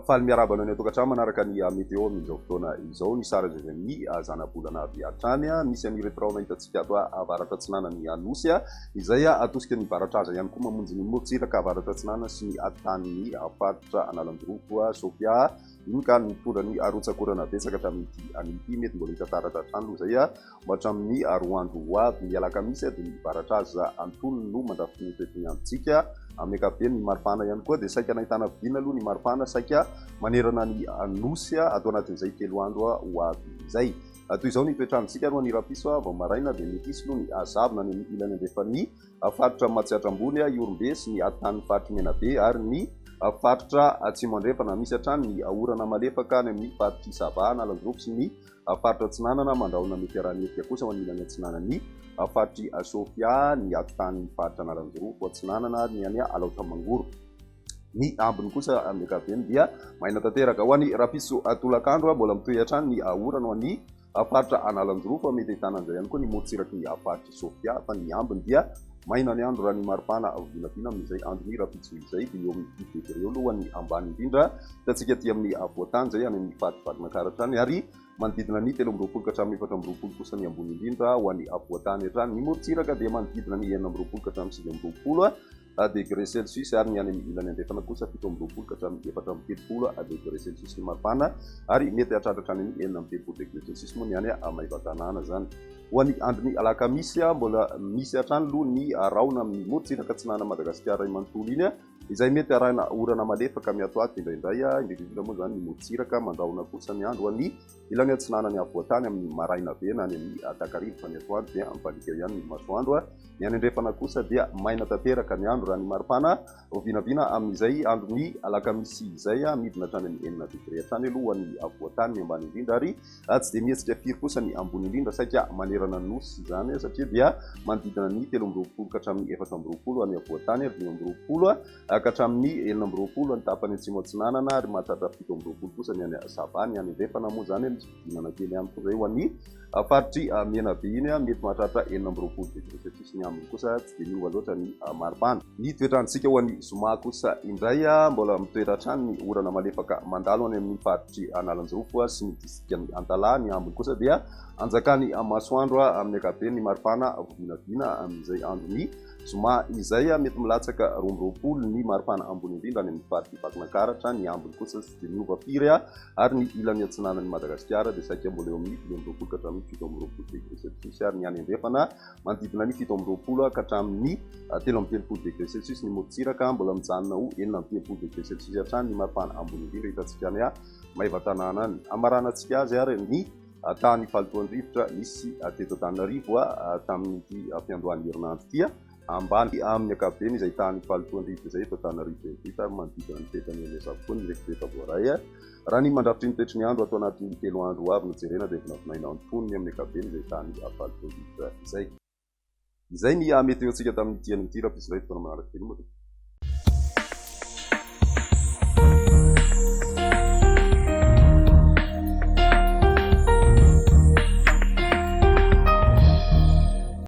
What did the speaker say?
Faly miarahaba anao any an-tokantrano manaraka ny météo amin'izao fotoana izao. Ny sary azo avy amin'ny zanabolana avy hatrany. Misy an'ireto rahona hitantsika ato avaratra atsinanan'ny Nosy izay atosika ny varatraza ihany koa mamonjy ny morontsiraka avaratra atsinanana sy ny tanin'ny faritra Analanjirofo, Sofia. Iny ka nitondra ny rotsak'orana betsaka tamin'ity anio ity. Mety mbola hita taratra hatrany aloha izay hatramin'ny 2 andro ho avy. Ny alakamisy dia ny varatraza antonony no mandrafitra ny toetry ny androntsika. Amin'ny ankapobeny ny maripana ihany koa dia saika nahitana fidinana aloha ny maripana saika manerana ny Nosy ato anatin'izay 3 andro ho avy izay. Toy izao ny toetr'androntsika aloha ny rahampitso vao maraina dia mety hisy aloha ny zavona any amin'ny ilany andrefan'ny faritra Matsiatra Ambony, Ihorombe sy ny atitan'ny faritr'i Menabe ary ny faritra Atsimo Andrefana. Misy hatrany ny orana malefaka any amin'ny faritr'i Sava, Analanjirofo sy ny faritra Atsinanana. Mandrahona mety araha-nihetsika kosa ho an'ny ilany atsinanan'ny faritr'i Sofia, ny atitan'ny faritra Analanjirofo Atsinanana ary ny any Alaotra Mangoro. Ny ambiny kosa amin'ny ankapobeny dia maina tanteraka. Ho an'ny rahampitso tolakandro, mbola mitohy hatrany ny orana ho an'ny faritra Analanjirofo, mety ahitana an'izay ihany koa ny morontsiraky ny faritr'i Sofia, fa ny ambiny dia maina ny andro raha ny maripana vinavina amin'izay andron'ny rahampitso izay dia eo amin'ny fito degre eo aloha ny ambany indrindra. Hitantsika aty amin'ny afovoan-tany izay any amin'ny faritr'i Vakinankaratra any ary manodidina ny 23 ka hatramin'ny 24 kosa ny ambony indrindra ho an'ny afovoan-tany hatrany. Ny morontsiraka dia manodidina ny 26 ka hatramin'ny 29 degre celsius ary ny any amin'ny ilany andrefana kosa 27 ka hatramin'ny 34 degre celsius ny maripana ary mety hahatratra hatrany amin'ny 36 degre celsius moa ny any Maevatanàna izany. Ho an'ny andron'ny alakamisy, mbola misy hatrany aloha ny rahona amin'ny morontsiraka atsinanan'i Madagasikara iray manontolo iny izay mety arahina orana malefaka miatoato indraindray, indrindra indrindra moa izany ny morontsiraka. Mandrahona kosa ny andro ho an'ny ilany atsinanan'ny afovoan-tany amin'ny maraina be na any amin'ny takariva fa ny atoandro dia mibaliaka ihany ny masoandro. Ny any andrefana kosa dia maina tanteraka ny andro raha ny maripana vinavina amin'izay andron'ny alakamisy izay, midina hatrany amin'ny 6 degre hatrany aloha ho an'ny afovoan-tany ny ambany indrindra ary tsy dia mihetsika firy kosa ny ambony indrindra saika manerana ny nosy izany satria dia manodidina ny 23 ka hatramin'ny 24 any afovoan-tany ary 25 ka hatramin'ny 26 any tapany atsimo atsinanana ary mahatratra 27 kosa ny any Sava. Ny any andrefana moa izany misy fidinana kely ihany koa izay ho an'ny faritr'i Menabe iny, mety mahatratra 26 degré celsius ny ambiny kosa tsy dia miova loatra ny maripana. Ny toetr'androntsika ho an'ny zoma kosa indray, mbola mitoetra hatrany ny orana malefaka mandalo any amin'ny faritr'i Analanjirofo sy ny distrikan'i Antalaha, ny ambiny kosa dia anjakan'ny masoandro amin'ny ankapobeny ny maripana vinavina amin'izay andron'ny Zoma izay, mety milatsaka 22 ny maripana ambony indrindra any amin'ny faritr'i Vakinankaratra, ny ambiny kosa tsy dia miova firy ary ny ilany atsinanan'i Madagasikara dia saika mbola eo amin'ny 25 ka hatramin'ny 27 degré celsius ary ny any andrefana manodidina ny 27 ka hatramin'ny 33 degré celsius, ny morontsiraka mbola mijanona ho 36 degré celsius hatrany ny maripana ambony indrindra hitantsika any Maevatanàna any. Hamaranantsika azy ary ny Tahan'ny fahalotoan-drivotra nisy teto Antananarivo tamin'ity fiandohan'ny herinandro ity. Ambany amin'ny ankapobeny izay tahan'ny fahalotoan-drivotra izay eto Antananarivo renivohitra ary manodidina ny fetan'ny OMS avokoa ny refirehetra voaray. Raha ny mandrafitry ny toetry ny andro ato anatin'ny 3 andro ho avy no jerena dia vinavinaina antonony amin'ny ankapobeny izay tahan'ny fahalotoan-drivotra izay. Izay ny météo-ntsika tamin'ity anio ity raha mpisy indray fotoana manaraka veloma tompoko.